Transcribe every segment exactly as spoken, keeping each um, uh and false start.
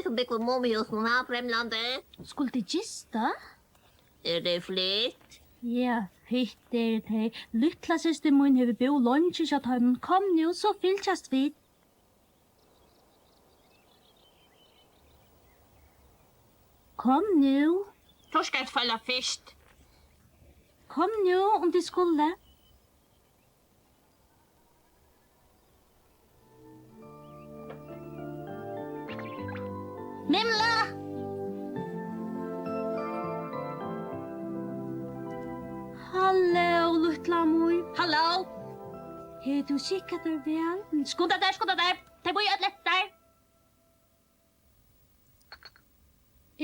tey, sum búgva í Mumihúsinum, ha, Fremlandi? Skulu tit gista? Eru tey fitt? Ja, fitt eru tey. Lítla systir mín hevur búð leingi hjá teimum. Kom nú, so fylgjast vit. Kom nú. Tú skalt føla fyrst. Kom nú, um tit skulu. Mimla! Halló, lítla mín. Halló! Hevur tú skikkað tær væl? Skunda tær, skunda tær! Tey bíða øll eftir tær!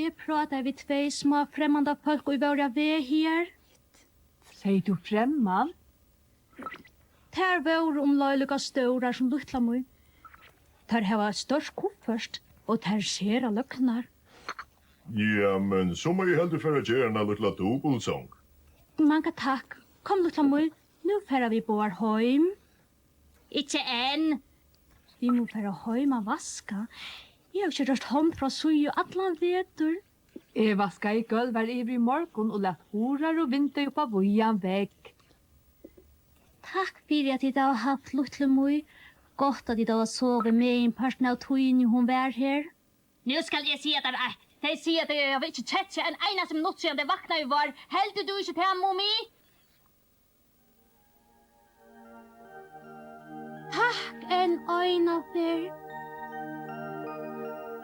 Eg prátaði við tvey smá fremmandafólk, ið vóru á veg higar. Segði tú fremmand? Tær vóru umleið líka stórar sum lítla mín. Tær hava eitt stórt kuffert. Og tær sera løgnar. Ja, men so má eg heldur fara at gera eina lítla dupultsong. Manga takk. Kom, lítla Mý, nú fara vit báðar heim. Ikki enn. Vit mugu fara heim at vaska. Eg havi ikki rørt hond frá síðu allan vetur. Eg vaskaði gólv har yvir í morgun og læt hurðar og vindeygu upp á víðan vegg. Takk fyri, at tit hava havt lítlu Mý. Gott, at tit hava sovið meginpartin av tíðini, hon var her. Nú skal eg siga tær eitt. Tey siga, at tey hava ikki kent seg ein einasta minutt, síðan tey vaknaðu í vár. Heldur tú ikki tað, Mumi? Takk enn eina ferð.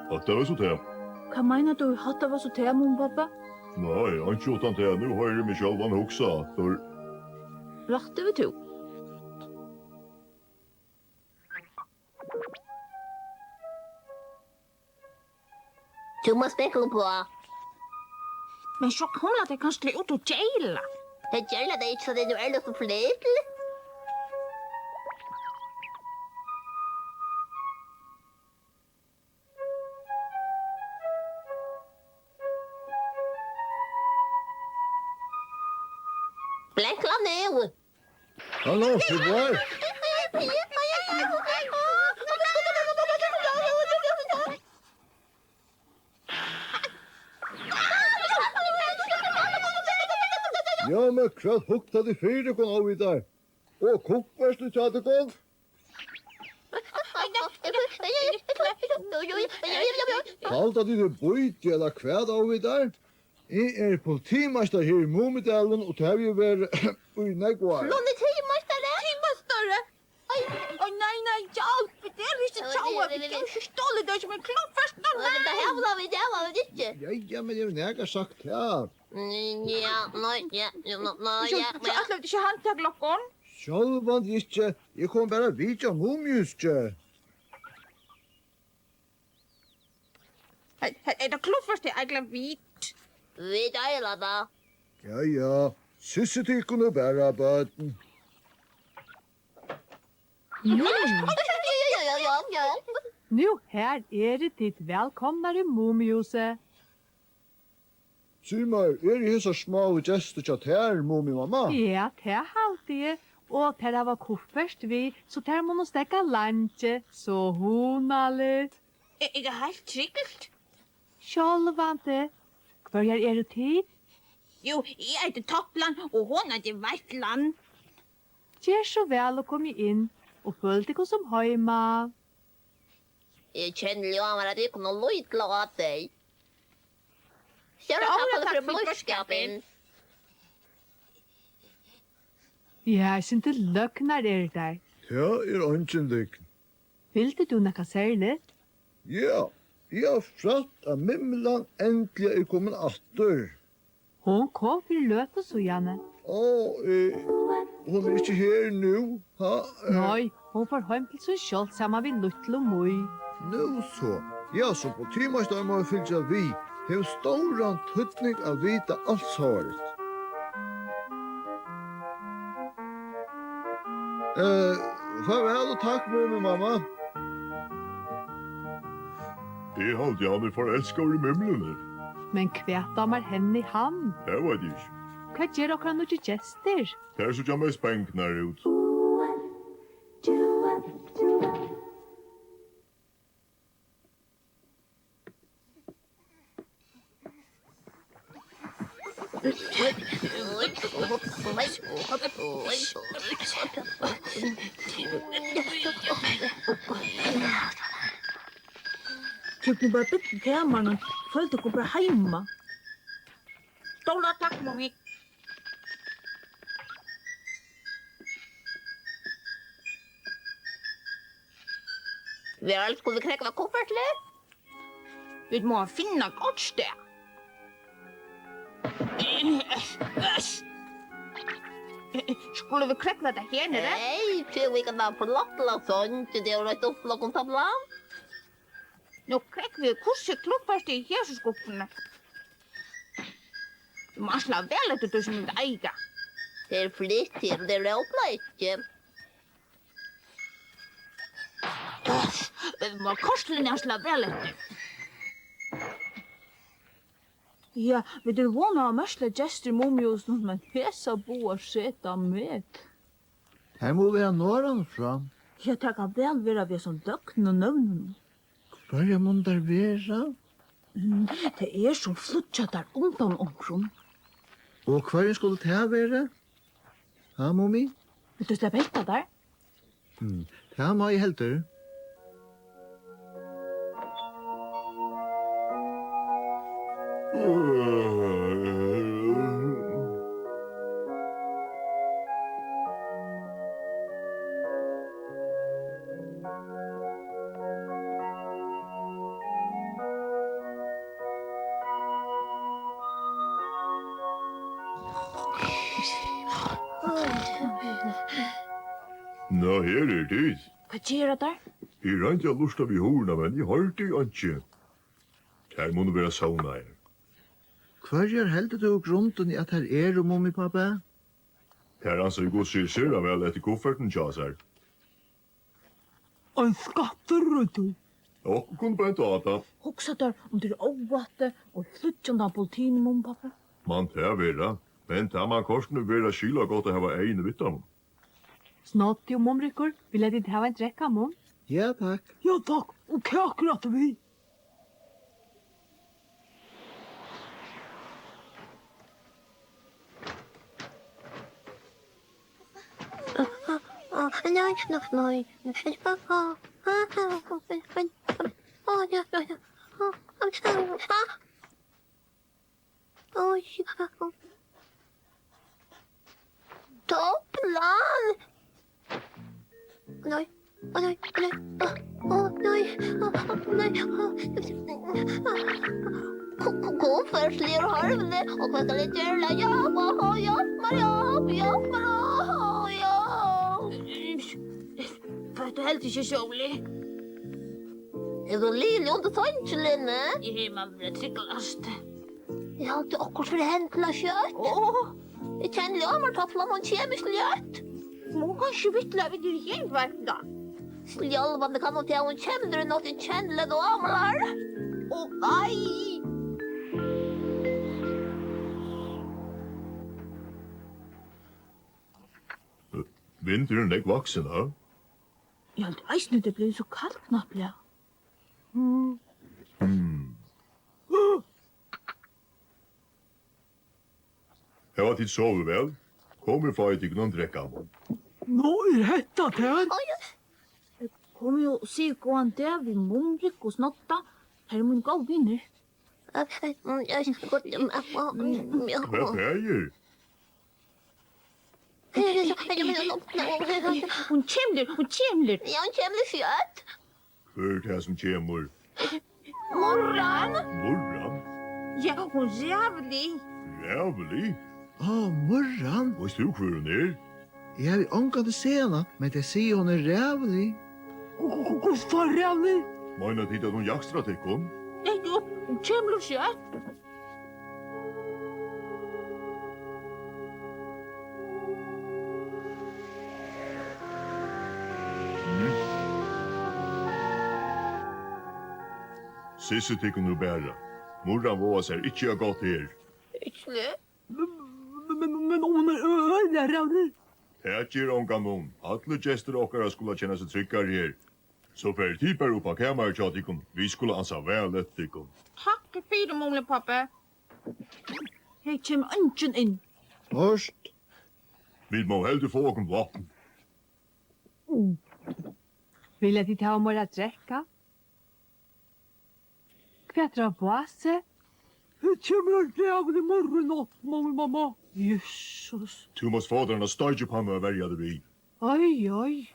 Hatta var so tað. Hvat meinar tú, hatta var so tað, Mumipápi? Nei, einki uttan tað. Nú hoyri eg meg sjálvan hugsa aftur. Rætt hevur tú. Tú mást spekla uppá. Men so kumla tey kanska út og geyla. Tey geyla tey ikki, so tey nú eru so fleyt. Spekla nú. Halló, Sigvald. Ja, men hvat hugsa tit fyri tykkum, óvitar? Og kuffertið hjá tykkum? Halda tit, eg bíti, ella hvat, óvitar? Eg eri politimeistari her í Mumidalinum, og tað havi eg verið í nógv ár. Nú, politimeistari? Politimeistari? Oj, oj, nei, nei, hjálp, tað er ikki tjóvar, vit hava ikki stolið tað sum ein klubbfest, nei, nei. Tað hava vit, tað hava vit ikki. Ja, ja, men eg havi nakað sagt tað. Mm, ja, nei, ja, ja, nei, nei, ja, ja. Sjálvandi ikki. Eg kom bara at vitja Mumihúsið. Hey, hey, er tað klubbfest, ella vit? Vit deila tað. Ja, ja. Sissy, tykkum er bara børn. Nú, her eru tit vælkomnar í Mumihúsið. Sig mær, eru hesar smáu gestir hjá tær, Mumimamma? Ja, tað haldi eg. Og tær hava kuffert við, so tær munnu steðga leingi. So hugnaligt. Er, er tað heilt trygt? Sjálvandi. Hvørjar eru tit? Jú, eg eiti Toplan, og hon eitur Veitlan. Ger so væl og komið inn, og føl tykkum sum heima. Eg kenni ljóðan á tykkum og lítla á tey. Stóra takk fyri blíðskapin. Ja, eitt sindur løgnar eru tær. Tað er eingin lygn. Vildi tú nakað serligt? Ja, eg havi frætt, at Mimlan endiliga er komin aftur. Hon kom fyri løtu síðani. Á, eh, hon er ikki her nú, ha? Eh. Nei, hon fór heim til sín sjálv saman við lítlu Mý. Nú so. Ja, sum politimeistari má eg fylgja við. Hevur stóran týdning at vita alt sovorðið. Eh, farvæl og takk, Mumimamma. Eg haldi, hann er forelskaður í Mimluni. Men hvat dámar henni hann? Tað veit eg ikki. Hvat gera okkara nýggju gestir? Tær síggja mest bangnar út. Tit kunnu bara búgva í kamarinum, føla tykkum bara heima. Stóra takk, Mumi. Væl, skulu vit krógva kuffertini? Vit mugu finna eitt gott stað. Skulu vit krógva tað her niðri? Hey, tú, vit kunnu fáa flott lasagna, tað er eitt upplag um tað plan. Nú krógvi eg, hvussu er klubbfest í hesi skuffuni? Tú mást sláa væl eftir tí sum vit eiga. Tað er frítt her, og tað rópar ikki. Vit mugu kortini sláa væl eftir. Ja, vit eru von á merkiligar gestir í Mumihúsinum, men hesar báðar seta met. Tær mugu vera norðan frá. Ja, tað kann væl vera við hesum løgnunøvnunum. Hvørjar munnu tær vera? Mm, tað er sum flýggja tær undan onkrum. Og hvørjum skuldi tað vera? Ha, Mumi? Vilt tú sleppa at hitta tær? Mm, tað má eg heldur. Nå, her eru tit. Hvat gera tær? Eg royndi at lurta við hurðina, men eg hoyrdi einki. Tær munnu vera sovnaðar. Hvørjar heldur tú í grundini, at tær eru, Mumipápi? Tær ansa í hvussu er sera væl eftir kuffertinum hjá sær. Ein skattur, reytur. Okkurt kundi bent á tað. Hugsa tær, um tað er óvætti og flýggja undan politinum, Mumipápi. Man tað vera, men tað man kortini vera skilagott at hava eyguni við teimum. Snoddi og Mumrikur, vilja tit hava ein drekkamunn? Ja, takk. Ja, takk. Og kakur aftur við. Toplan! Nei, nei, nei. Á, á, nei, á, á, nei, á. Ko-, ko-, kuffertligur harvni, og hvat skal eg gera? Hjálp, á, hjálp mær, hjálp, hjálp mær, á, hjálp. Fært tú heldur ikki sólið? Er tú liðilig undir songini? Eg hevði man verið tryggast. Eg haldi okkurt fyri hendina skjótt. Áh, eg kenni á mær, Toplan, hon kemur skjótt. Hon kann ikki vitla við tær her, veit tú. Sjálvandi kann hon tað, hon kemur í nátt, eg kenni á mær. Áh, nei. Vindurin er nógv vaksin, ha? Eg haldi eisini, tað er blivið so kalt knappliga. Mm. Hava tit sovið væl? Komið, fáið tykkum ein drekkamunn. Nú, er hetta tað? Oj, oj. Komið og sigið góðan dag við Mumrik og Snodda. Tær eru mínir góðu vinir. Hvat bagir? Hon kemur, hon kemur. Ja, hon kemur skjótt. Hvør er tað, sum kemur? Murran. Murran? Ja, hon Rævlig. Rævlig? Á, Murran. Veitst tú, hvør hon er? Eg havi ongantíð sæð hana, men tey siga, hon er rævlig. Hv-, hv-, hv-, hvussu tá rævlig? Meina tit, at hon jakstrar tykkum? Legg upp, hon kemur skjótt. Sissið tykkum nú bara. Murran vágar sær ikki av gott her. Ikki? Men, men, men, men hon er øgiliga rævlig. Tað ger ongan mun. Allir gestir okkara skulu kenna seg tryggar her. So farið tit bara upp á kamarið hjá tykkum. Vit skulu ansa væl eftir tykkum. Takk fyri, Mumipápi. Her kemur eingin inn. Hoyrt. Vit mugu heldur fáa okkum vatn. Vilja tit hava meira at drekka? Hvat er á bási? Her kemur ein rævlig Murrin upp, Mumimamma. Jesus. Tú mást fáa tær eina steikipannu at verja teg við. Oj, oj.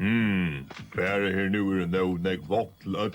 Hmm, bara her nú eru nóg nógv vápn til øll.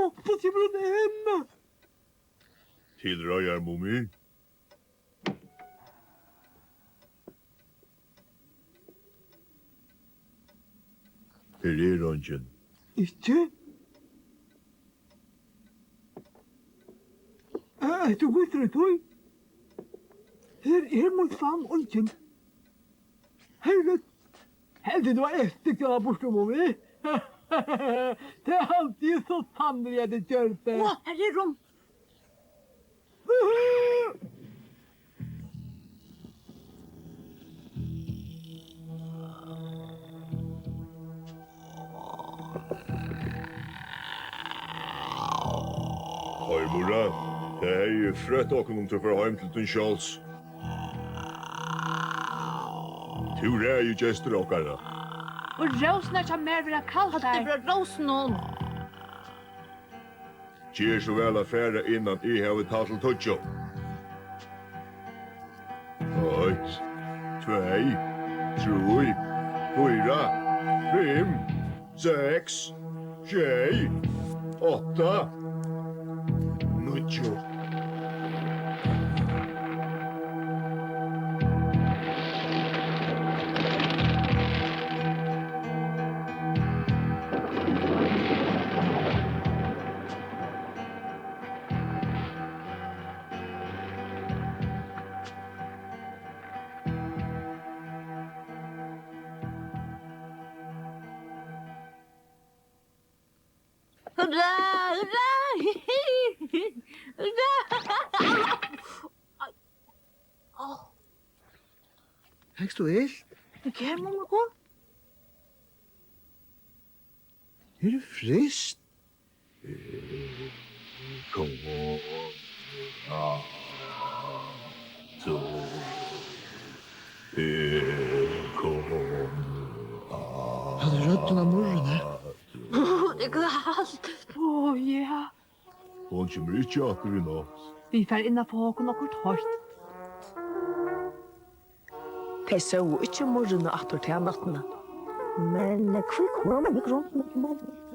upp, og kemur hon inn. Til reiðar, Mumi. Her er eingin. Ikki? Eh, tú vísir í tí? Her er mín sann eingin. Herre, heldur tú at eg stikki tað burtur, Mumi? Tað haldi eg so sanniliga, at eg gjørdi. Á, her er hon. Heimurra, tað hevði frøtt okkum, um tú fór heim til tín sjálvs. Tú ræður gestir okkara. Og rósurnar hjá mær verða kaldar. Halt teg frá rósunum. Ger so væl at fara, innan eg havi talt til tíggju. Eitt, tvey, trý, fýra, fimm, seks, sjey, átta, níggju. Hurra, hurra! Hurra! Á. Fekst tú ilt? Hvat ger mamma, kom? Er tú fryst? Kom aftur. Kom aftur. Hatta er røddin av Murruni. Tað er kalt. Ó, ja. Hon kemur ikki aftur í nátt. Vit fara inn at fáa okkum okkurt heitt. Tey sóu ikki Murruna aftur ta náttina. Men hví koma vit rundt um Murru?